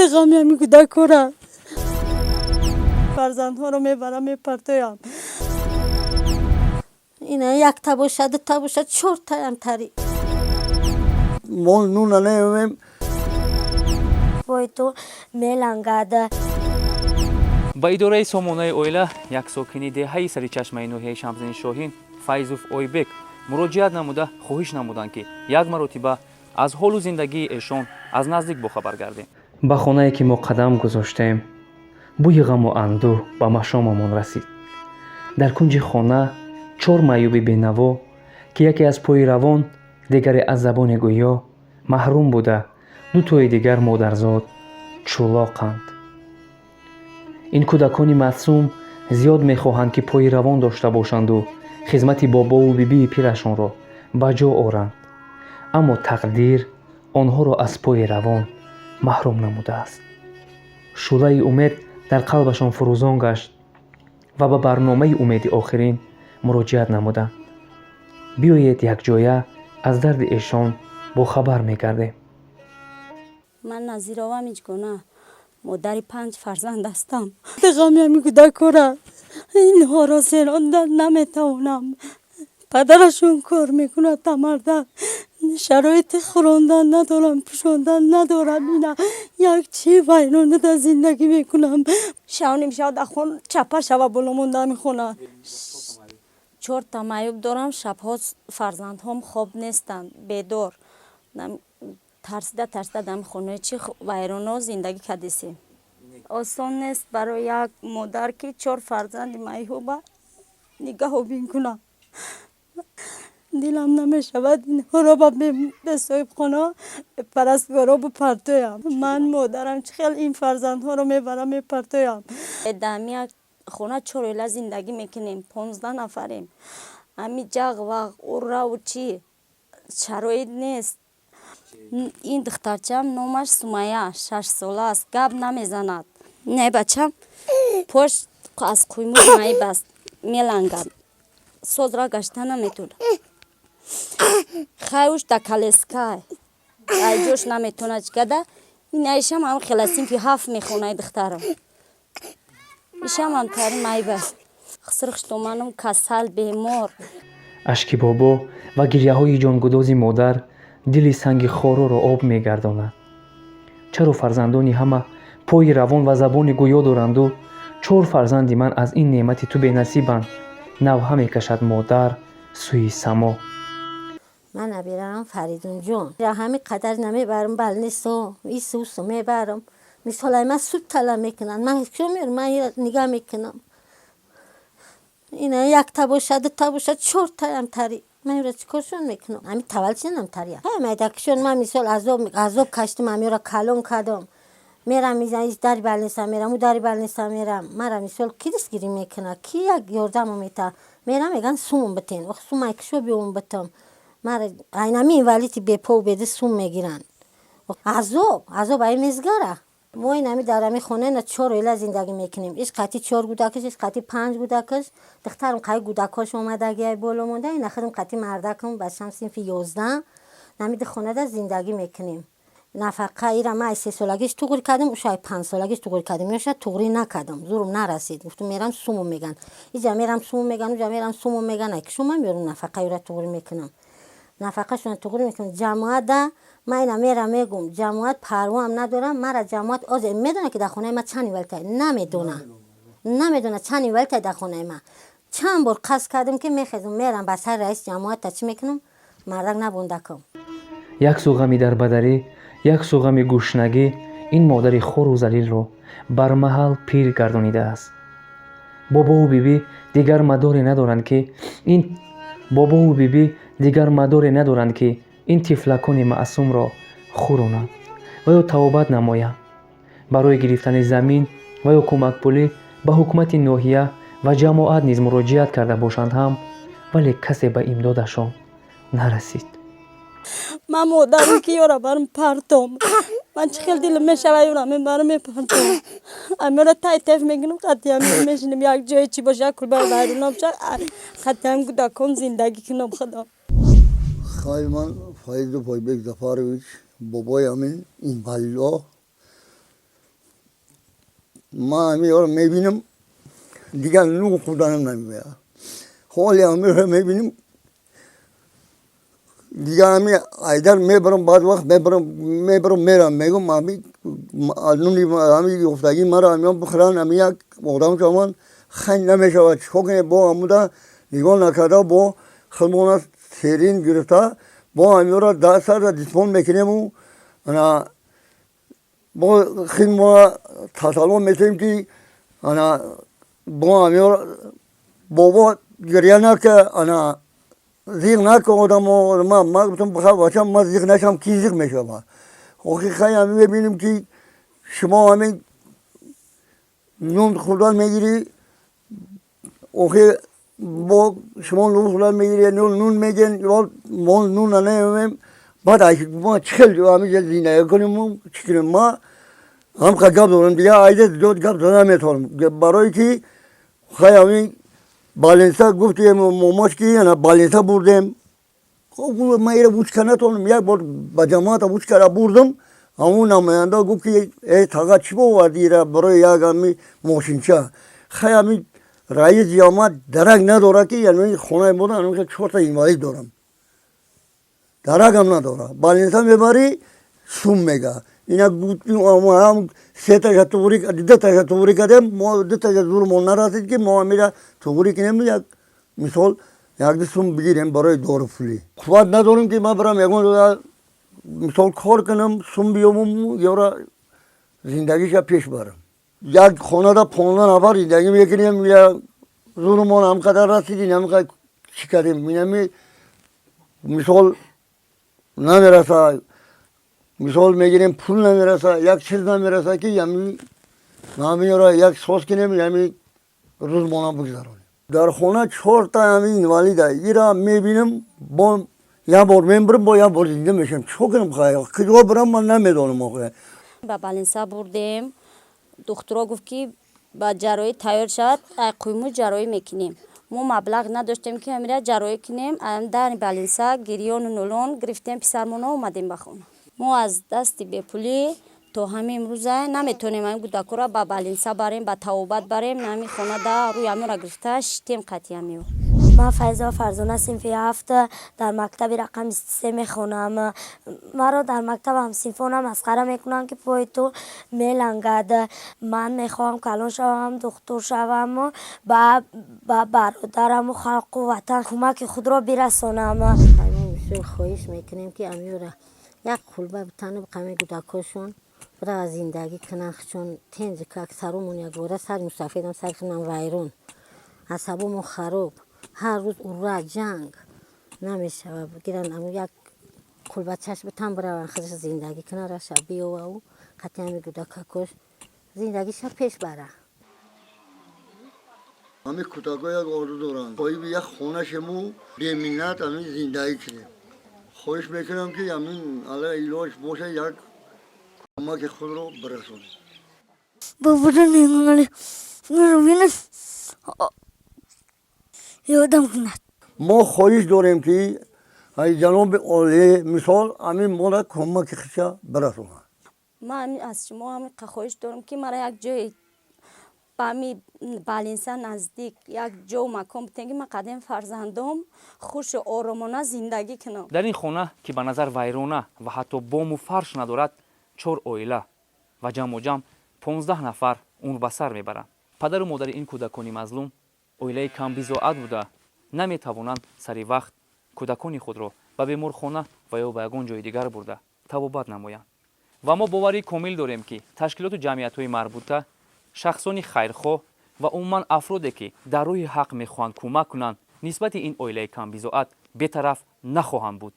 Ғами ҳами кӯдакора, фарзандҳоро мебарам, мепартоям. Ина якта бошад, дута бошад, чортаям тари. Мо нуна намеем. Вой, ту мелангада. Ба идораи сомонаи оила як сокини деҳаи Саричашмаи ноҳияи Шамсиддини Шоҳин, Файзов Ойбек, муроҷиат намуда, хоҳиш намуданд, ки як маротиба аз ҳолу зиндагии эшон аз наздик бохабар гардем. Ба хонае ки мо қадам гузоштем, бӯи ғаму андӯҳ ба машомамон расид. Дар кунҷи хона чор маъюби бенаво, ки яке аз пои равон, дигаре аз забони гӯё маҳрум буда, дутои дигар модарзод чӯлоқанд. Ин кӯдакони маъсум зиёд мехоҳанд, ки пои равон дошта бошанду хизмати бобову бибии пирашонро ба ҷо оранд, аммо тақдир онҳоро аз пои равон маҳрум намудааст. Шӯълаи умед дар қалбашон фурӯзон гашт ва ба барномаи «Умеди охирин» муроҷиат намуданд. Биёед, якҷоя аз дарди эшон бохабар мегардем. Ман Назирова Миҷгона, модари панҷ фарзанд ҳастам. Ғами ҳами кӯдакора, инҳоро серонда наметавонам. Падарашон кор мекунад тамарда. Шароити хӯрондан надорам, пӯшондан надорам. Ина як чи вайронада зиндагӣ мекунам. Шавним шав дар хон чапа шава боло монда мехона. Чорта маъюб дорам. Шабҳо фарзандҳом хоб нестанд, бедор, тарсида тарсида дар хонаи чи вайроно зиндагӣ кардесем. Осон нест барои як модар, ки чор фарзанди маъюба нигаҳобин кунам. Дилам намешавад инҳоро ба соҳибхона, парастгоро бипартоям. Ман модарам, чӣ хел ин фарзандҳоро мебарам, мепартоям? Дар як хона чор оила зиндагӣ мекунем, 15 нафарем. Ҳами ҷағ вағ, ураву чӣ шароит нест. Ин духтарчаам номаш Сумая, 6-сола аст, гап намезанад. Не, бачам пош аз қуймуш маиб аст, мелангад, созра гашта наметонад. Хай, уш да коляска, айҷош наметонад чикада. Ин айшам ҳам хела, синфи ҳафт мехонаи духтарам. Ишам ҳамтари маиб аст, хисрхиштоманам касал, бемор. Ашки бобо ва гирьяҳои ҷонгудози модар дили санги хороро об мегардонад. Чаро фарзандони ҳама пои равон ва забони гӯё доранду чор фарзанди ман аз ин неъмати ту бенасибанд? Навҳа мекашад модар сӯи само. Ман набираам Фаридунҷон, ҳами қадар намебарам балнисо, исусу мебарам. Мисолай ман суд талаб мекунанд, ман куҷо мерам? Ман нигаҳ мекунам. Ина якта бошад, дута бошад, чортаям тари. Ман инро чӣ коршон мекунам? Ҳами таваллудшонам тари, майдакишон. Ман мисол азоб азоб каштам, ҳамиёро калон кардам. Мерам, дари балниса мерам, ӯ дари балниса мерам. Мара мисол ки дастгирӣ мекунад, ки як ёрдамо мета? Мерам, мегӯянд: «Сум битен». Ох, сумай кишо биём битам? Мара айнами инвалиди бепову бедаст сум мегиранд. Азоб, азоб ай мезгара. Мо инами дар ами хона ина чор оила зиндагӣ мекунем. Иш қати чор кӯдакаш, иш қати панҷ кӯдакаш. Духтарам қай кӯдакҳош омадагиай боло монда. Ина худам қати мардакам, бачам синфи 11, нами ду хонада зиндагӣ мекунем. Нафақа ира ман ай 3-солагиш туғри кардам, уша ай 5-солагиш туғри кардам. Ёша туғрӣ накардам, зурум нарасид. Гуфтум: «Мерам, суму меган». Иҷа мерам, суму меган, уҷа мерам, суму меган. Ай кишо ман меёрам, нафақа юра туғрӣ мекунам? Нафақашона туғрӣ мекунам. Ҷамоата ман ина мерам, мегум, ҷамоат парвоам надорам. Мара ҷамоат озе медона, ки дар хонаи ман чанд инвалид? Намедона, намедона чанд инвалид дар хонаи ман. Чанд бор қасд кардам, ки мехезам, мерам ба сари раиси ҷамоата, чӣ мекунам, мардак набондакам. Як сӯ ғами дарбадарӣ, як сӯ ғами гушнагӣ ин модари хору залилро бармаҳал пир гардонидааст. Бобову бибӣ дигар мадоре надоранд, ки ин бобову бибӣ дигар мадоре надоранд, ки ин тифлакони маъсумро хӯронанд ва ё табобат намоянд. Барои гирифтани замин ва ё кӯмакпулӣ ба ҳукумати ноҳия ва ҷамоат низ муроҷиат карда бошанд ҳам, вале касе ба имдодашон нарасид. Ман модарам, ки ёра барм партом? Ман чӣ хел дилам мешава, ёра мебарам, мепартом? Амёра тай теф мекунам, қатиам мешинем як ҷое, чӣ боша, як кулбаи вайрона боша, қатиам кӯдакон зиндагӣ кунам, худо. Хай, ман Файзу Фойбек Зафарович, бобои ҳамин инвалидо. Ман ҳамиёро мебинам, дигар нун хӯрданам намеояд. Ҳоли ҳамиро мебинам, дигар ҳами айдар мебарам, баъд вақт мебарам, мебарам, мерам, мегӯм, ҳами нуни ҳами ёфтагӣ мара ҳамиён бихӯранд, ҳами як одам шаванд, хайн намешавад. Чикор кунем? Бо ҳамуда нигоҳ накарда, бо худмона серин гирифта, бо ҳамиёро сарда дисмон мекунему, ана бо хидмона тасалло метавем, ки ана бо ҳамиёро, бобо, гиря нака, ана зиқ нака одамо. Ма гуфтам: бачам, ма зиқ нашам, ки зиқ мешавад? Охи хай, ҳами мебинем, ки шумо ҳамин нун хӯрдан мегирӣ. Охи бо шумо нун хӯрдан мегирӣ, нун мегӯен, мо нун намеёбем. Баъд ма чӣ хел ҳамиҷа зиндагӣ кунем? Чӣ кунем? Ма ҳамқа гап дорам, дигар айда зиёд гап зада наметавонам, барое ки хай ҳамин больница гуфтем, момош ки ана больница бурдем. Ма ира вучка натонам. Як бор ба ҷамоата вучкара бурдам, ҳамун намоянда гуфт, ки э, таға, чӣ боварди ира барои як ҳами мошинча? Хай, ҳами раис ҷамоат дарак надорад, ки яъне хонаи мода чорта инвалид дорам, даракам надорад. Больница мебарӣ, сум мега. Ина ҳам сеташа туғри, дуташа туғри кардем, мо дуташа зурмон нарасид, ки мо ҳамира туғри кунем, як мисол, якду сум бигирем барои дорупулӣ. Қувват надорем, ки ман барам ягон мисол кор кунам, сум биёбам, ёра зиндагиша пеш барам. Як хонада 15 нафар зиндагӣ мекунем, зурмон ҳамқадар расид, инамқа чӣ кардем, инами мисол намераса. Мисол мегирем, пул намераса, як чиз намераса, ки ями ҳамиёра як соз кунем, ями рӯзмона бигзаронем. Дар хона чорта ҳами инвалида, ира мебинам, бо як бор мембирам, бо як бор зинда мешавам. Чикор кунам? Хай, куҷо бирам, ман намедонам охе. Ба больница бурдем, духтуро гуфт, ки ба ҷарроҳӣ тайёр шавад, қуйму ҷарроҳӣ мекунем. Мо маблағ надоштем, ки ҳамира ҷарроҳӣ кунем. Дар больница гирёну нолон гирифтем писармона, омадем ба хона. Мо аз дасти бепулӣ то ҳамин имрӯза наметонем ҳамин кӯдакҳоро ба больница барем, ба табобат барем. Ҳамин хонада рӯи ҳамонро гирифта шитем қатъи ҳамиё. Ман Файзова Фарзона, синфи ҳафт, дар мактаби рақами 23 мехонам. Маро дар мактаб ҳамсинфонам масхара мекунанд, ки пои ту мелангад. Ман мехоҳам калон шавам, духтур шаваму ба бародараму халқу ватан кӯмаки худро бирасонам. Бисёр хоҳиш мекунем, ки амиёра як қулба битану қами кӯдакҳошон бирава, зиндагӣ кунанд, чун тенҷ как сарумон якбора сари мусафедам, сари худам вайрон, асабомон хароб, ҳар рӯз ура, ҷанг намешава. Бигиран, як қулбачаш битан, бираван, худаш зиндагӣ кунад, раша биёвау қатъи ҳами кӯдакакош зиндагиша пеш бара. Ҳами кӯдакҳо як орзу доранд, соҳиби як хона шему, беминнат ҳамин зиндагӣ кунем. Хоҳиш мекунам, ки ҳамин ала илоҷ боша, як кӯмаки худро бирасонем. Бобоҷон мегӯяд, бинад, ёдам кунад. Мо хоҳиш дорем, ки ай ҷаноби олӣ, мисол, ҳамин моро кӯмаки худша бирасонад. Ман аз шумо ҳамин хоҳиш дорам, ки мара як ҷое ба ҳами больница наздик як ҷо макон битем, ки ман қадим фарзандом хушу оромона зиндагӣ кунам. Дар ин хона, ки ба назар вайрона ва ҳатто бому фарш надорад, чор оила ва ҷамъу ҷамъ 15 нафар умр ба сар мебаранд. Падару модари ин кӯдакони мазлум оилаи камбизоат буда, наметавонанд сари вақт кӯдакони худро ба беморхона ва ё ба ягон ҷои дигар бурда табобат намоянд. Ва мо боварии комил дорем, ки ташкилоту ҷамъиятҳои марбута, шахсони хайрхоҳ ва умуман афроде, ки дар роҳи ҳақ мехоҳанд кӯмак кунанд, нисбати ин оилаи камбизоат бетараф нахоҳанд буд.